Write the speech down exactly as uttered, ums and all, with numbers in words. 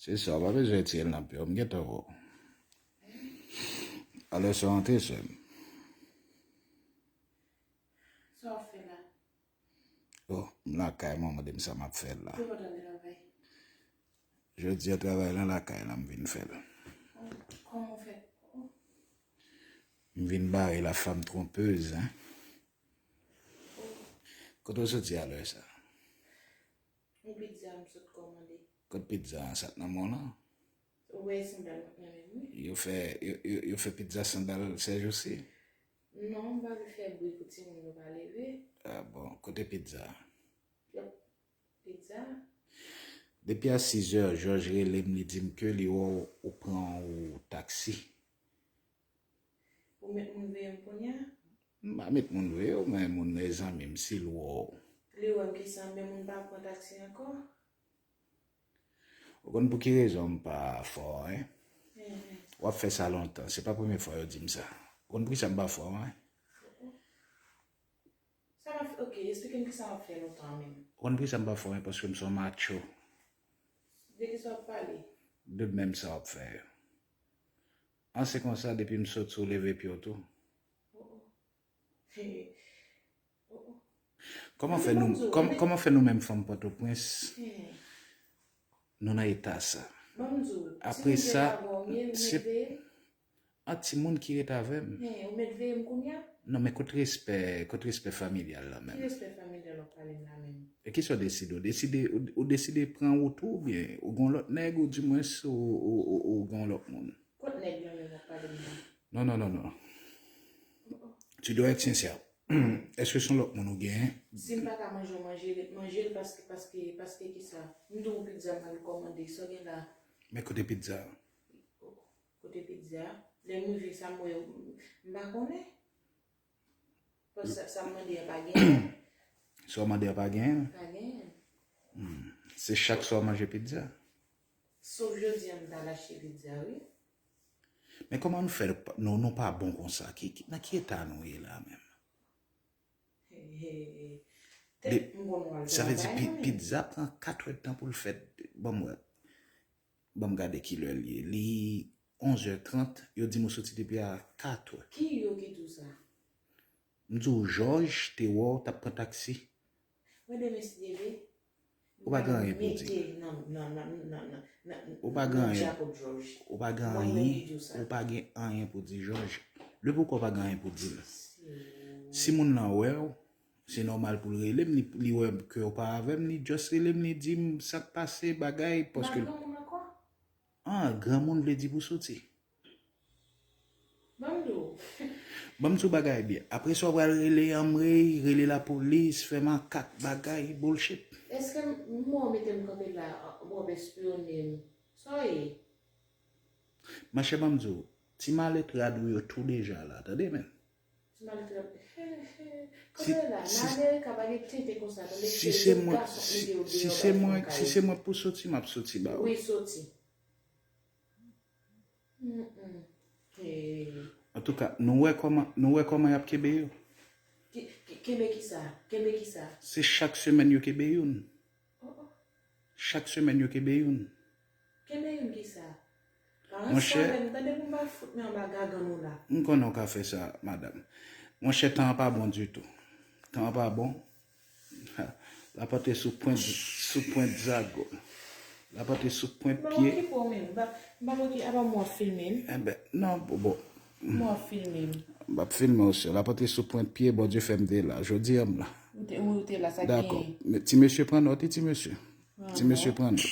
Se sa, w pa bezwen retire l nan pye w, m gentan wè w. Alè sa w antre, sè m. Sa w ap fè la? Oh, m lakay mwen, mande m sa m ap fè la. Ki bò w t al travay? Jodi a travay lan lakay la m vin fè l. Oh, kòman w fè? Oh. M vin bare la femme trompeuse, hein. Oh. Kote w soti alè sa? Yon pizza m sot kòmande. Kot pizza an, sa k nan men w lan? Ou wè sandal mwen nan men m wi. Yo fè, yo, yo, yo fè pizza sandal sèjousi? Non, m pa vle fè bri pou timoun yo pa leve. Ah bon, kote pizza? Yep. Pizza. Depi a sizè, Jòj rele m, li di m ke li wè w, ou pran yon taksi. Ou met moun veye m kounye a? M pa met moun veye w, men moun nan e zanmi m, si l wè w. Li wè m kisa, men moun pa pran taksi ankò? Ou konn pou ki rezon m pa fè w anyen? Mhm. W ap fè sa lontan, se pa premye fwa yo di m sa. Ou konn poukisa m pa fè w anyen? Sa m ap fè, ok, esplike m kisa m ap fè lontan menm. Ou konn poukisa m pa fè w anyen? Paske m se yon macho. De kisa w ap pale? De menm sa w ap fè yo. An se konsa, depi m sot sou leve pye w tou. Oh, oh. He. Oh, oh. Kòman fè nou, kòm, kòman fè nou menm fanm Pòtoprens, nou nan eta sa? Apre sa, se an timoun ki ret avè m. He, ou met veye m kounye a? Non, men kot respè, kot respè familyal la menm? Ki respè familyal w ap pale m la menm? E kisa w deside? Ou deside, ou, ou deside pran wout ou, oubyen ou gen yon lòt nèg, ou dimwens ou, ou, ou, ou gen yon lòt moun? Kot nèg lan menm w ap pale m nan? Non, non, non, non. Tu dois être sincère. Èske se yon lòt moun ou genyen? Si m pa ka manje yon manje, ret manje l paske, paske, paske kisa? M di w pizza m al kòmande, sa w gen la? Men kote pizza a? Kote pizza a? Lè m rive sa m wè, m pa konnen. Paske sa, sa m mande a pa genyen. Sa w mande a pa genyen? Pa genyen. Hmm. Se chak swa w manje pizza? Sof jodi a m t al achte pizza, wi. Men kòman nou fè, nou, nou pa bon konsa? Ki, ki, nan ki eta nou ye la menm? He, he, he. Tèt m konn w al travay mwen menm. Sa vle di pi-, pizza pran kat èdtan pou l fèt. Ban m wè. Ban m gade kilè l ye. Li onzè trant, yo di m ou soti depi a katè. Ki yo ki di w sa? M di w, Jòj te wè w t ap pran taksi. Mwen demen si Dye vle, ou pa gen anyen pou di. Ou pa gen anyen, ou pa gen anyen pou di Jòj. Lè poukò w pa gen anyen pou di l? Si moun nan wè w, se nòmal pou l rele m, li, li wè ke w pa avè m, li just rele m, li di m sa k pase, bagay, paske l... Ah, granmoun vle di pou soti. Ban m di w. Ban m di w bagay byen. Apre sa, w pral rele anmwey, rele lapolis, fè makak, bagay, bullshit. Èske m, m wè w mete m kanpe la, w ap espyone m? Sa w ye? Monchè, ban m di w, ti malèt rad ou yo tou deja la, tande men. Ti malèt rad, he, he. Kanpe la, nan Amerika pa gen tenten konsa, tande, se lòt gason k mete yo deyò, gason kay. Si se mwen pou soti, m ap soti ba ou. Wi, soti. Mm, mm. Antouka, nou wè kòman, nou wè kòman y ap kenbe yo? Ki, ki, kenbe kisa? Kenbe kisa? Se chak semèn yo kenbe youn. Oh, oh. Chak semèn yo kenbe youn. Kenbe youn kisa? Monchè, pa ranse avè m, tande, pou m pa fout men anba gagann ou la. M konnen w ka fè sa, madanm. Monchè, tan an pa bon ditou. Tan an pa bon. Ha, lapante sou pwent, sou pwent zago. Lapante sou pwent pye. M pa okipe w menm. M pa, m pa okipe, apa m w ap filme m? Enben, non, bon, bon. M w ap filme m. M ap filme w, sè. Lapante sou pwent pye, Bondye fè m te la. Jodi a m la. Ou te, ou te la, sa k genyen? Dakò. Men ti mesye pran nòt, wi, ti mesye. Ti mesye pran nòt.